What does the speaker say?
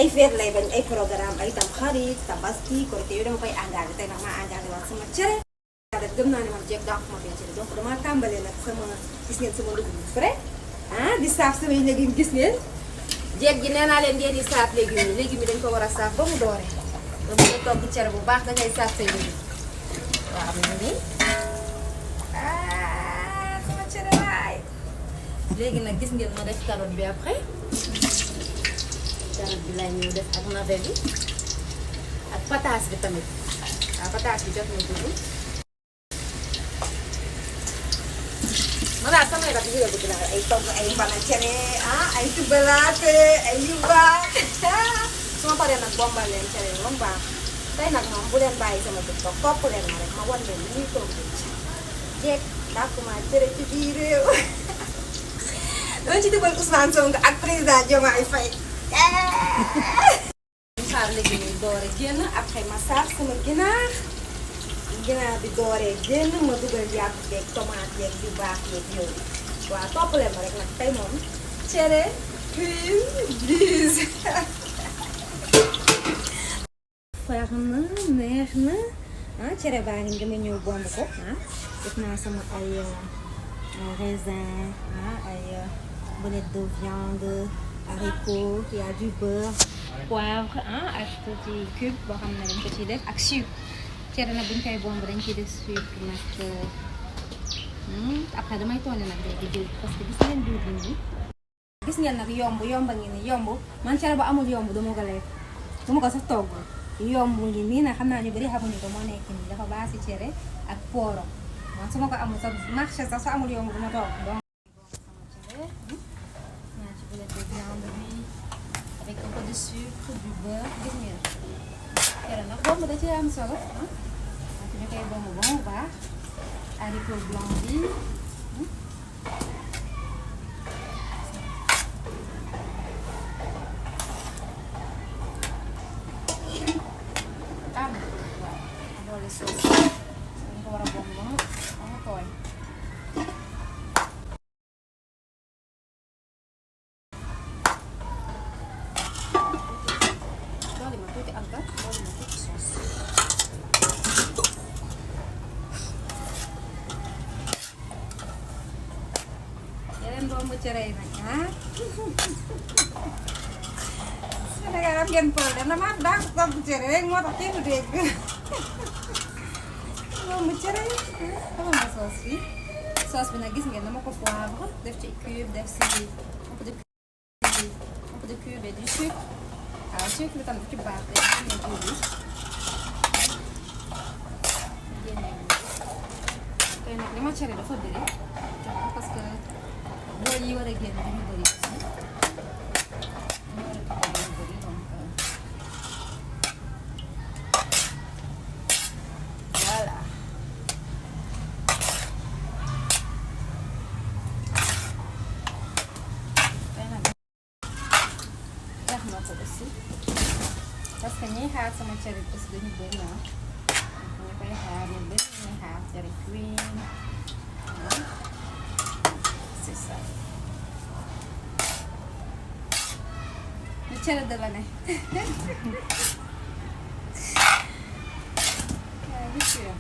ay feet lay bañ ay programme ay tam xarit tabaski korité yooyu dama koy engagé tey nag maa engagé waat sama cere def gëm naa ne man jeeg dàqu ma fee cere donc damaa tàmbalee nag sama gis ngeen sama dugub bu frais ah di saaf samay légumes gis ngeen jeeg ji nee naa leen ngeen di saaf légumes yi légumes yi dañ ko war a saaf ba mu doore ba mu togg cere bu baax dangay saaf say légumes waaw mu nii ah sama cere waay léegi nag gis ngeen ma def carotte bi après carotte bi lay ñëw def ak navet bi ak pataas bi tamit waaw pataas bi jot na dugg ma daal sama yaram bi bëgg naa ay togg ay mbana cere ah ay tubbalaate ay yu baax su ma paree nag bombal leen cere yi moom baax tey nag moom bu leen bàyyi sama TikTok topp leen ma rek ma wan leen li ñuy togg jeeg dàquma cere ci biir réew dama ci dugal Ousmane Sonko ak président Diomaye Faye xaar léegi muy doore génn après ma saaf sama ginaar bi dooree génn ma dugal yàpp beeg tomate yeeg yu baax yeeg yooyu waaw topp leen ma rek nag tey moom cere cuisine bise faax na neex na ah cere baa ngi dama ñëw bomb ko ah def naa sama ay raisin ah ay boulettes de viande haricots y a du beurre poivre ah ak tuuti cube boo xam ne dañ ko ciy def ak sucre cere nag buñ koy bomb dañ ciy def sucre nag après damay toll nag léegi diw parce que gis ngeen diwlin bi gis ngeen nag yomba ngi ni yomb man cere ba amul yomb dama ko lekk dama ko sax togg yomb ngi nii nag xam naa ñu bari xamuñu ko moo nekk nii dafa baax si cere ak pooro man su ma ko amul sax marché sax su amul yomb dama togg donc ñaa ci boulette de viande bi avec un peu de sucre du beurre gis ngeen cere nag bomb da ci am solo ah ñu koy bomb ba mu baax haricot blanc bi boole sauce dañ ko war a bomb ba mu tooy doole ma tuuti ak gat doole ma tuuti sauce yeneen bomb cere yi nag ah Sénégal am ngeen problème dama daa bomb cere rek moo tax kenn du dégg bomb cere yi xamal ma sauce bi nag gis ngeen dama ko poivre def ci cube def si un peu de cube et du sucre waaw sucre bi tam ci baax day génne jiw bi tey nag li ma cere dafa bëri parce que bool yi war a génn dañu bëri voilà tey nag na ko aussi parce que ñiy xaar sama cere aussi dañu bëri ñu koy xaar ñu bëri ñuy xaar cere cuisine c'est ça le cere de l'année bien sûr